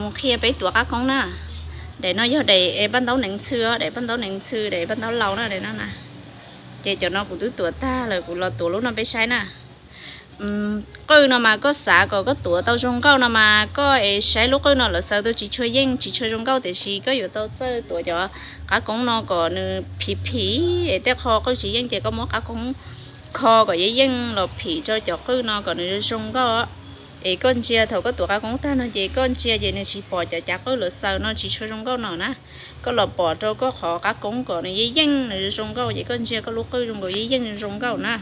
Mus qhia peb tuav qab koob na. Daim no yog daim paj ntaub nees ntxhw, daim paj ntaub nees ntxhw, daim paj ntaub laus na, daim no na. Ces cov no kuv twb tuav tag lawm, kuv los tuav lub no peb saib na. Qwj no mas koj xav kom koj tuav tau zoo nkauj no mas koj es saib lub qwj no lawv xaws tau tsis tshua yeej, tsis tshua zoo nkauj, tiam sis koj yuav tau txawj tuav cov qab koob no kom nws phim phim es tej qho qwj tsis yeej ces koj muab qab koob kho kom yeej yeej los phim rau cov qwj no kom nws zoo nkauj. Es koj ntsia thaum koj tuav qab koob tag no ces koj ntsia ces nws tsis pom cov cav qwj lawv xaws no tsis tshua zoo nkauj no na. Koj los pom rau koj qhov qab koob kom nws yeej yeej nws zoo nkauj ces koj ntsia koj lub qwj zoo nkaus yeej yeej zoo nkauj na.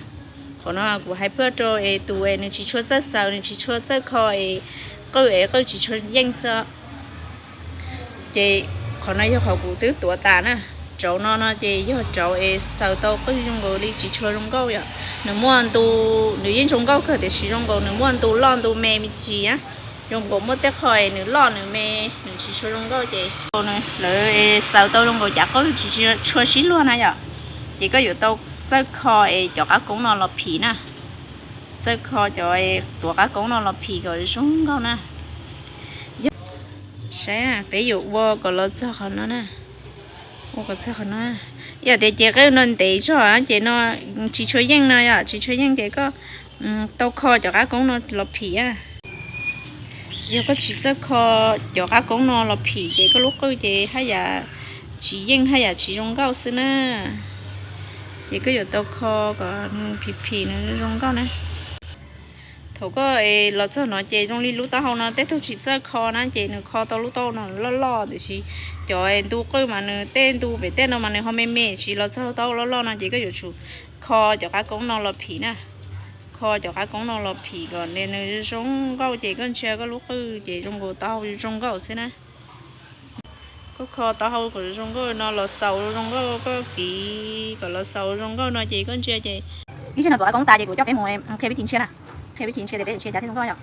Qhov no kuv hais pub rau es tus es nws tsis tshua txawj xaws, nws tsis tshua txawj kho es qwj es qwj tsis tshua yeej xwb. Ces qhov no yog qhov kuv twb tuav tas na. Rauv no no ces yog rauv es xaws tau qwj zoo nkaus li tsis tshua zoo nkauj yom. Nws muaj ntu, nws yeej zoo nkauj kawg tiam sis zoo nkaus nws muaj ntu loj ntu me me ntsis na. Zoo nkaus muaj tej qho es nws loj nws me, nws tsis tshua zoo nkauj ces lawv xaws tau zoo nkaus cav qwj tsis tshua sib luag na yom. Ces koj yuav tau txawj kho es cov qab koob no los phim na. Txawj kho cov tuav qab koob no los phim kom zoo nkauj na. Saib, peb yuav ua kom los txog qhov no na. Ua kom txog qhov no. Yog tias ces qwj no ntev zog ces no tsis tshua yeej no yom, tsis tshua yeej ces koj tau kho cov qab koob no los phim. Yog koj tsis txawj kho cov qab koob no los phim ces koj lub qwj ces haj yam tsis yeej haj yam tsis zoo nkauj xwb na. Ces koj yuav tau kho kom nws phim phim nws zoo nkauj na. Thaum koj los txog no ces zoo li lub taub hau no tej tug tsis txawj kho na ces nws kho tau lub taub hau no loj loj tiam sis cov ntu qwj mas nws tej ntu pem tej no mas nws ho me me tiam sis los txog taub hau loj loj no ces koj yuav tsum kho cov qab koob no los phim na. Kho cov qab koob no los phim kom nws zoo nkauj ces koj ntsia koj lub qwj ces zoo nkaus taub hau zoo nkauj xwb na. Koj kho taub hau kom zoo nkauj no los xaus zoo nkauj, koj kiv kom los xaus zoo nkauj no ces koj ntsia ces ib zaug no tuav qab koob tas ces kuv coj peb mus qhia vib thi ntsia na. Qhia vib thi ntsia tias peb ntsia cas thiaj zoo nkauj yom.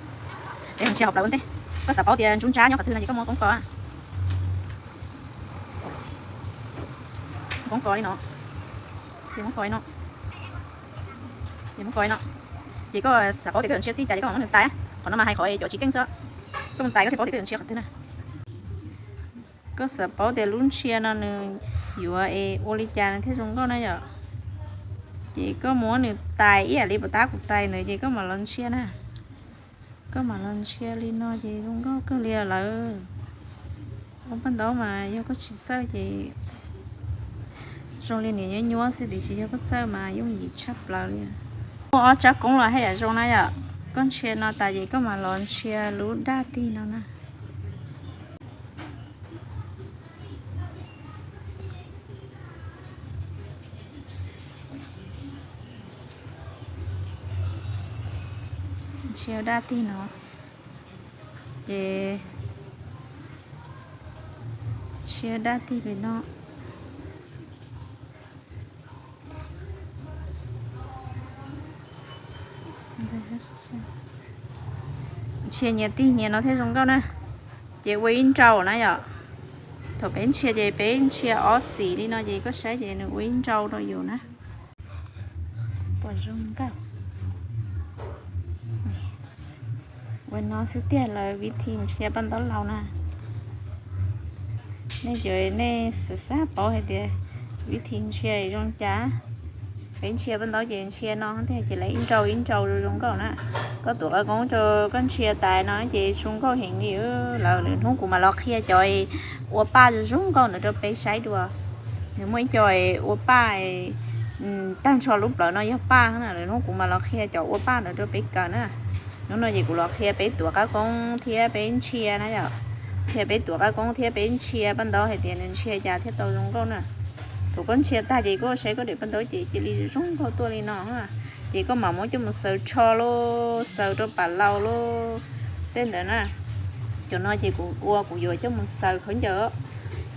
Peb mus ntsia hauv plawv ua ntej. Koj xav paub tias ntsub ntsab nyob qhov twg no ces koj muab koob ko, koob ko li no, muab ko li no, muab ko li no. Ces koj xav paub tias koj yuav ntsia txij cas ces koj mam muab nws tais. Qhov no mas hais qhov cov tsis keej xwb. Koj mus tais koj thiaj paub tias koj yuav ntsia qhov twg na. Koj xav paub tias lub ntsia no nws yuav es ua li cas nws thiaj zoo nkauj na yom. Ces koj muab nws tais ib yam li puas tab kuv tais ntawd ces koj mam los ntsia na. Koj mam los ntsia li no ces zoo nkauj kawg li lawm. Ua paj ntaub mas yog koj tsis txawj ces zoo li niam nyuab nyuab xwb tiam sis yog koj txawj mas yooj yim tshaj plaws li. Muaj ob tsab koob los haj yam zoo na yom. Koj ntsia no tas ces koj mam los ntsia lub daj tig no na. Ntsia daj tig no, ces ntsia daj tig pem no. Ntsia nyias tig nyias no thiaj zoo nkauj na. Ces ua ib nrau na yom. Thaum peb ntsia ces peb ntsia ob xim li no ces koj saib ces nws ua ib nrau rau yus na. Puas zoo nkauj. Ua no xwb tiag lawm vib thi ntsia paj ntaub laus na. Nej cov nej xav xav paub hais tias vib thi ntsia zoo cas, peb ntsia paj ntaub ces ntsia no tiag ces lawv ib nrau ib nrau zoo nkauj na. Koj tuav qab koob rau koj ntsia tais no ces zoo nkauj heev li. Lawv lwm hnub kuv mam los qhia cov ua paj zoo zoo nkauj ntawd rau peb saib dua. Nws muaj ib co ua paj tag nrho lub plawv no yog paj na, lwm hnub kuv mam los qhia cov ua paj ntawd rau peb kawm na. Hnub no ces kuv los qhia peb tuav qab koob thiab peb ntsia na yom. Qhia peb tuav qab koob thiab peb ntsia paj ntaub hais tias nws ntsia cas thiaj tau zoo nkauj na. Thaum koj ntsia tag ces koj saib koj daim paj ntaub ces cia li zoo nkauj tuaj li no. Ces koj mam muab coj mus xaws tsho lauj, xaws rau pam laus lauj, tej ntawd na. Cov no ces kuv ua kuv yuav coj mus xaws khaub ncaws,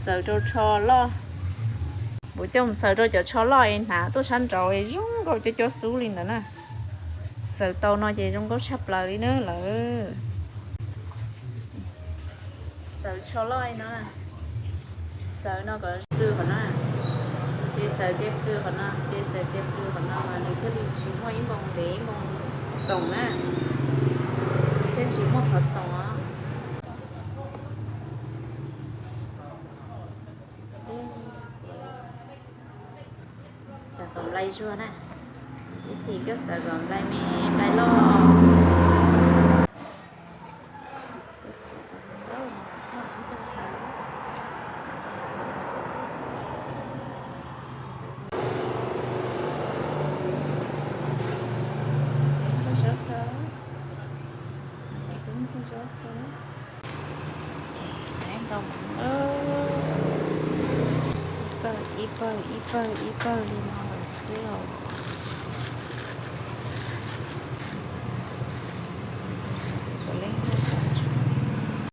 xaws rau tsho loj. Kuv coj mus xaws rau cov tsho loj es hnav tuaj sab nraud es zoo nkauj cov cov xub li ntawd na. Xaws tau no ces zoo nkauj tshaj plaws li na lawm. Xaws tsho loj li no, xaws no kom plw qhov no, ces xaws ke plw qhov no, ces xaws ke plw qhov no mas nws thiaj li tsis muaj ib npoo ntev ib npoo txoos na, thiaj tsis muaj qhov txoos os. Zaum nplai zuag na. Ib chim koj xav zaum nplai me nplai loj. Ces nab ntau, ib pawg ib pawg ib pawg li no lawm xwb os.